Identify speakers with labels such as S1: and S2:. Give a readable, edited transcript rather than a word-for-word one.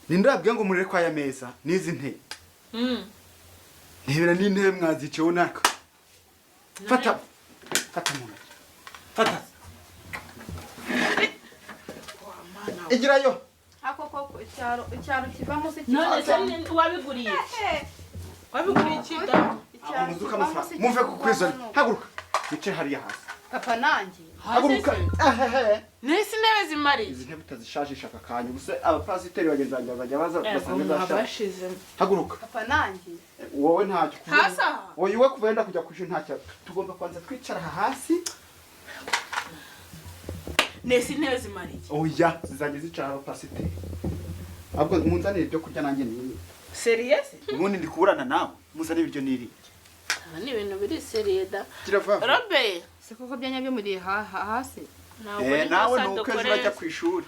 S1: Ninde wabwiye ngo murere kwa aya meza n'izi ntebe? Ntebera n'intebe mwaziceho naka. Fata, fata mu ntoki, fata, igirayo.
S2: Ako koko icyaro kivamo se?
S3: None se
S2: Kivamo.
S3: Wabiguriye iki? Wabiguriye iki da?
S2: Icyaro
S1: Muzuka
S2: kivamo
S1: amafaranga
S2: se?
S1: Muve ku kwizo.
S2: Kivamo.
S1: Haguruka wicare hariya hasi.
S2: Papa, nanjye.
S1: Haguruka ahehe.
S3: Nese intebe zimariye?
S1: Izi ntebe utazishajisha aka kanya ubuse abapasiteri bagenzi banjye bazajya baza basanga zashaje.
S3: Abashizemo.
S1: Haguruka.
S2: Papa, nanjye.
S1: Wowe ntacyo.
S3: Hasi aha?
S1: Wowe iwe kuva wenda kujya ku ishuri ntacyo. Tugomba kubanza twicara aha hasi.
S3: Nese intebe zimariye?
S1: Oya, zizajya zicara abapasiteri. Ahubwo munzanire ibyo kurya nanjye nirire.
S3: Sérieux?
S1: Ubundi ndi kuburana nawe, muzanire ibiryo nirire.
S3: Aba ni ibintu biri sérieux da.
S1: Gira vuba vuba.
S3: Robe.
S2: Se koko byanya byo muri hasi?
S3: Ntabwo
S1: Eh,
S3: ni
S1: nawe
S3: kosa
S1: ni uko ejo
S3: dukoreye.
S1: urajya ku ishuri.